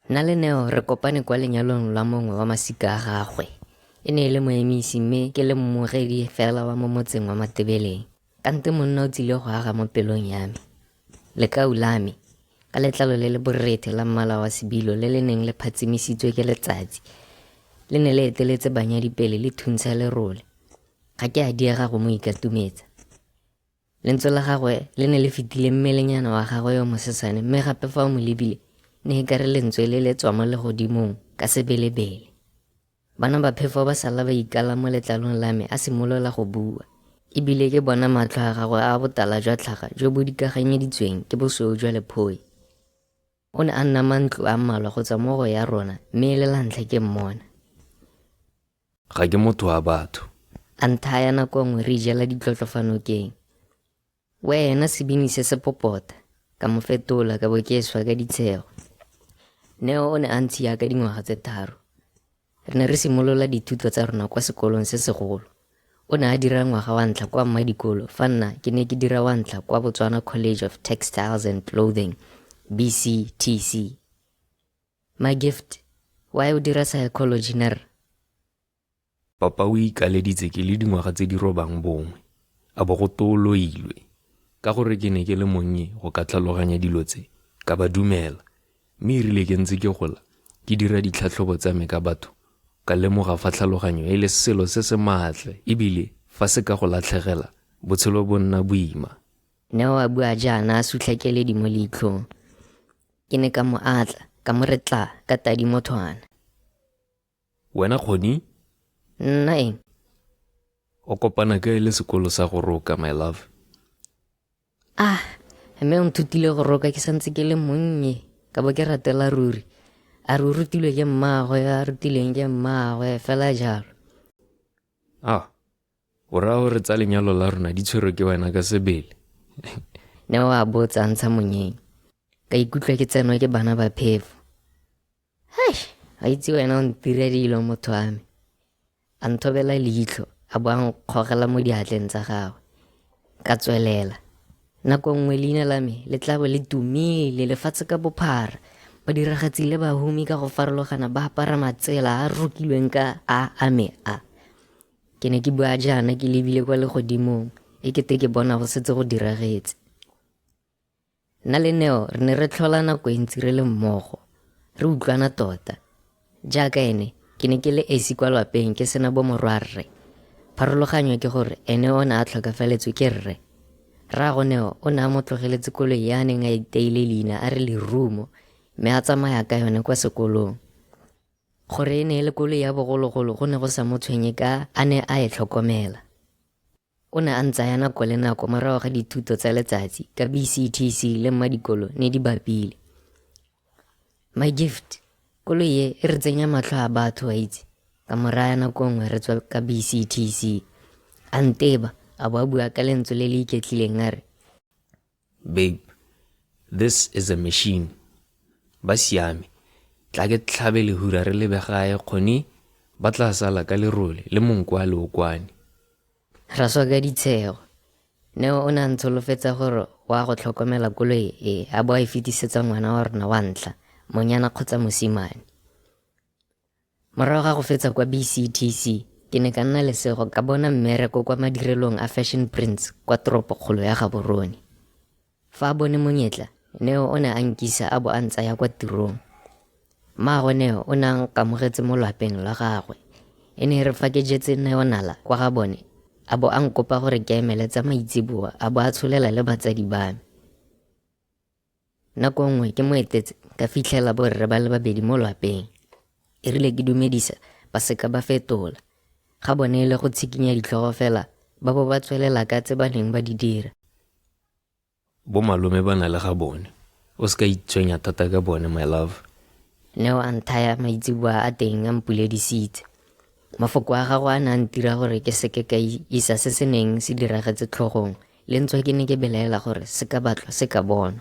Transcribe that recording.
Nna le Neo re kopane kwa lenyalong la mongwe wa masika a gagwe. E ne e le moemisi mme ke le mmogedi fela wa mo motseng wa Matebeleng. Kante monna o tsile go aga mo pelong ya me. Lekau la me, ka letlalo le le borethe la mmala wa sebilo le le neng le phatsimisitswe ke letsatsi, le ne le eteletse banyadi pele le thuntsha lerole. Ga ke a diega go mo ikatumetsa. Lentswe la gagwe le ne le fetile mmelenyana wa gagwe yo mosesane mme gape fa o mo lebile ne e kare lentswe le le tswa mo legodimong ka sebelebele. Bana ba phefo ba sala ba ikala mo letlalong la me a simolola go bua. E bile ke bona matlho a gagwe a botala jwa tlhaga jo bo dikaganyeditsweng ke bosweu jwa lephoi. O ne a nna mantlo a mmalwa go tswa mo go ya rona mme e le la ntlha ke mmona. Ga ke motho wa batho. A nthaya nako nngwe re ijela ditlotlo fa nokeng. Wena sebini se se popota, ka mo fetola ka bo ke swa ka ditshego. Neo o ne a ntshiya ka dingwaga tse tharo. Re ne re simolola dithuto tsa rona kwa sekolong se segolo. O ne a dira ngwaga wa ntlha kwa Mmadikolo fa nna ke ne ke dira wa ntlha kwa Botswana College of Textiles and Clothing, BCTC. My gift, why o dira psychology ner? Papa o ikaleditse ke le dingwaga tse di robang bongwe, a bo go tooloilwe. Ka gore ke ne ke le monnye go ka tlhaloganya dilo tse, ka ba dumela. Mme e rile ke ntse ke gola, ke dira ditlhatlhobo tsa me ka batho, ka lemoga fa tlhaloganyo e le selo se se maatla ebile fa se ka go latlhegela, botshelo bo nna boima. Neo a bua jaana a sutlha keledi mo leitlhong. Ke ne ka mo atla, ka mo re tla ka tadi mothwana. Wena Kgoni? Nna eng? O kopana kae le sekolo sa go roka, my love? Ah, mme o nthutile go roka ke santse ke le monnye, ka bo ke ratela ruri. A re o rutilwe ke mmaagwe, a rutilweng ke mmaagwe, fela jalo. Ah, O raya gore tsa lenyalo la rona di tshwerwe ke wena ka sebele? Neo a botsa a ntsha monyeng. Ka ikutlwa ke tsenwa ke bana ba phefo. Hei, a itse wena o ntira dilo motho wa me. A nthobela leitlho a bo a nkgogela mo diatleng tsa gagwe. Ka tswelela. Nako nngwe leina la me le tla bo le tumile lefatshe ka bophara. Badiragatsi le bahumi ka go farologana ba apara matsela a rokilweng ka a a me a. Ke ne ke bua jaana ke lebile kwa legodimong, e kete ke bona go setse go diragetse. Nna le Neo re ne re tlhola nako e ntsi re le mmogo, re utlwana tota. Jaaka ene, ke ne ke le esi kwa lwapeng ke sena bomorwarre. Pharologanyo ke gore ene o ne a tlhokafaletswe ke rre. Rraago Neo o ne a mo tlogeletse koloi ya a neng a iteile leina a re Lerumo mme a tsamaya ka yone kwa sekolong. Gore e ne e le koloi ya bogologolo go ne go sa mo tshwenye ka a ne a e tlhokomela. O ne a ntsaya nako le nako morago ga dithuto tsa letsatsi ka BCTC le mmadikolo ne di bapile. My gift, koloi e e re tsenya matlho a batho wa itse, ka mo raya nako nngwe re tswa ka BCTC. A nteba, a bo a bua ka lentswe le le iketlileng a re, Babe, this is a machine. Ba siame. Tla ke tlhabe lehura re lebe gae kgone ba tla sala ka lerole le monko wa leokwane. Ra swa ka ditshego. Neo o ne a ntsholofetsa gore wa go tlhokomela koloi e a bo a e fetisetsa ngwana wa rona wa ntlha, monyana kgotsa mosimane. Morago ga go fetsa kwa BCTC, ke ne ka nna lesego ka bona mmereko kwa madirelong a Fashion Prints kwa toropokgolo ya Gaborone. Fa a bone monyetla, Neo o ne a nkisa a bo a ntsaya kwa tirong. Mmaagwe Neo o ne a nkamogetse mo lwapeng lwa gagwe. E ne e re fa ke jetse Neo nala kwa ga bone, a bo a nkopa gore ke emele tsa maitseboa a bo a tsholela le batsadi ba me. Nako nngwe ke mo etetse ka fitlhela borre ba le babedi mo lwapeng. E rile ke dumedisa ba seka ba fetola. Ga bone e le go tshikinya ditlhogo fela ba bo ba tswelela ka tse ba neng ba di dira. Bo malome ba na le ga bone. O se ka itshwenya thata ka bone my love. Neo a nthaya maitseboa a teng a mpuledisitse. Mafoko a gagwe a ne a ntira gore ke seke ka isa se se neng se diragetse tlhogong le ntswa ke ne ke belaela gore se ka batlwa se ka bonwa.